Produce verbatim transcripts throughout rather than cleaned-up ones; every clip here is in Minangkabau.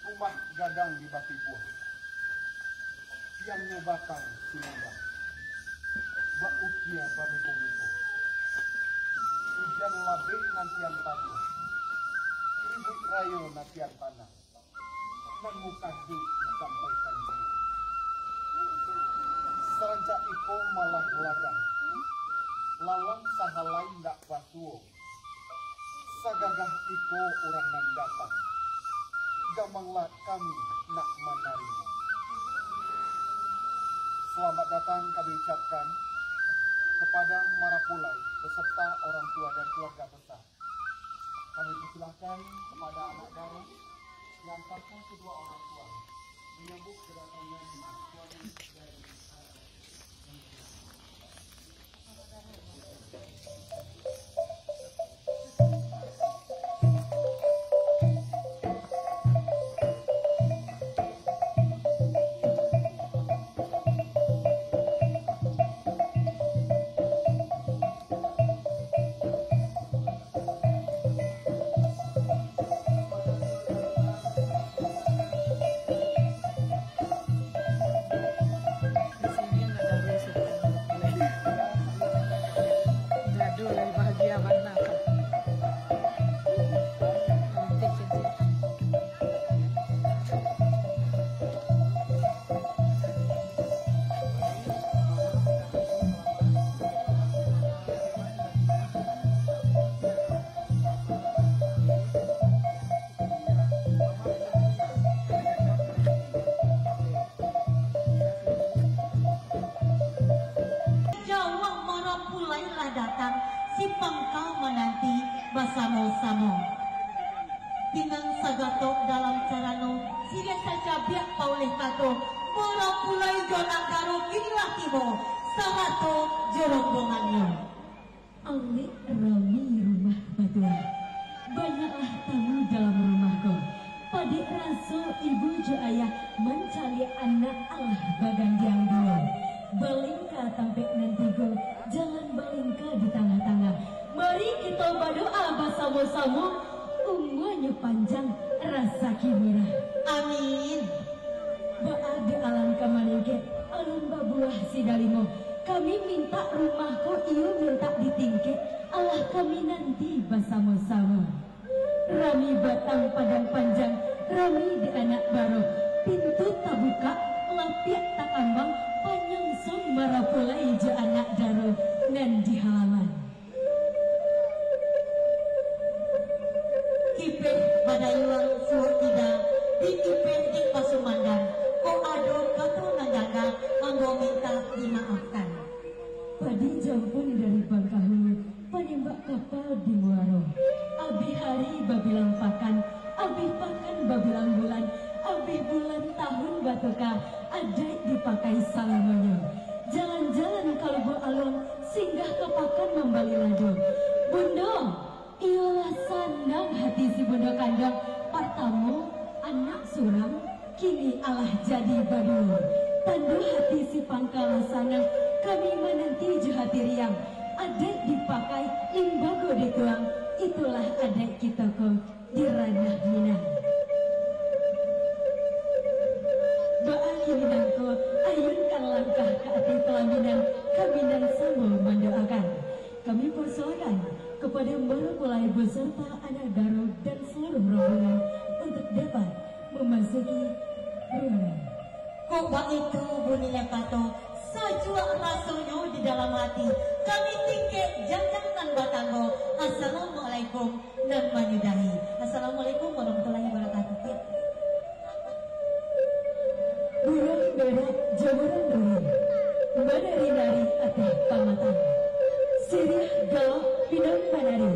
Rumah gadang di Batipuah, tiannyo batang sinambah, bak ukia bamiko-miko. Ujan labek nantian padi, ribuik rayo nantian tanah, nan mukasuik disampaikan juo. Sarancak iko malah ladang, lalang sahalai ndak basuo. Sagagah iko urang nan datang, gamanglah kami nak manarimo. Selamat datang kami ucapkan kepada marapulai beserta orang tua dan keluarga besar. Kami persilakan kepada anak daro diantarkan kedua orang tua menyambut kedatangan suami dari anak. Jawab marapulai lah datang, si pangka mananti basamo-samo. Pinang sagatok dalam carano, siriah sacabiak pauleh kato, marapulai jo anak daro kini lah tibo, sarato jo rombongannyo. Alek rami rumah batuah, banyaklah tamu dalam rumah ko. Padek raso ibu jo ayah mancaliak anak alah bagandiang duo. Balingka tampek nan tigo, jalan balingka di tangah-tangah. Mari kito badoa basamo-samo, umuanyo panjang, rasaki murah. Amin. Baa di alam ka maningkek, alun babuah sidalimo. Kami mintak rumah ko iyo mintak ditingkek, alah kami nanti basamo-samo. Rami batang padang panjang, rami di anak baro. Pintu tabukak, lapiak takambang, panyang song marapulai jo anak daro nan di halaman. Kipeh badayuang suok kida, di kipeh di pasumandang, kok ado kato nan janggal, ambo mintak dimaafkan. Padi jampun dari Bangkahulu, panembak kapa di muaro. Abih hari babilang pakan, abih pakan babilang bulan, abih bulan tahun batuka, adaik dipakai salamonyo. Jalan-jalan ka Lubuak Alun singgah ka pakan mambali lado. Bundo, iyolah sanang hati si Bundo kanduang. Partamo, anak surang, kini alah jadi baduo. Tando hati si pangka lah sanang, kami mananti jo hati riang. Adaik dipakai, limbago dituang, itulah adaik kito ko di ranah Minang. Baa kini nangko, ayunkan langkah ka ateh palaminan, kami nan samo mandoakan. Kami persilakan kepada marapulai beserta anak daro dan seluruh rombongan untuk dapat memasuki ruangan. Kok baitu bunyi nan kato, sajuak rasonyo di dalam hati. Kami tingkek janjang nan batanggo. Assalamualaikum nan manyudahi. Assalamualaikum warahmatullahi wabarakatuh. Buruang berak jamuran duri, manari-nari ateh pamatang. Siriah galak pinang manari,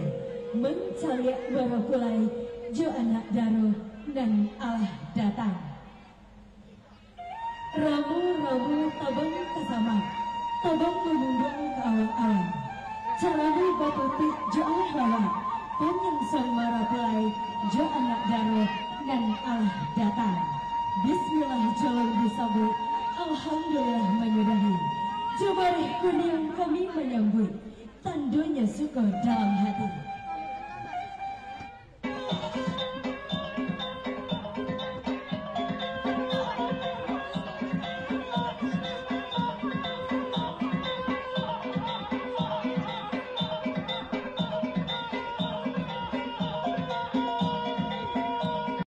mancaliak marapulai jo anak daro nan alah datang. Ramu-ramu tabang ka samak, tabang manunduang ka awang-awang. Calano batutuik jo alah lawak, panjang suang marapulai jo anak daro nan alah datang. Bismillah jolong disabuik, alhamdulillah manyudahi. Jo bareh kuniang kami manyambuik, tandonyo suko dalam hati.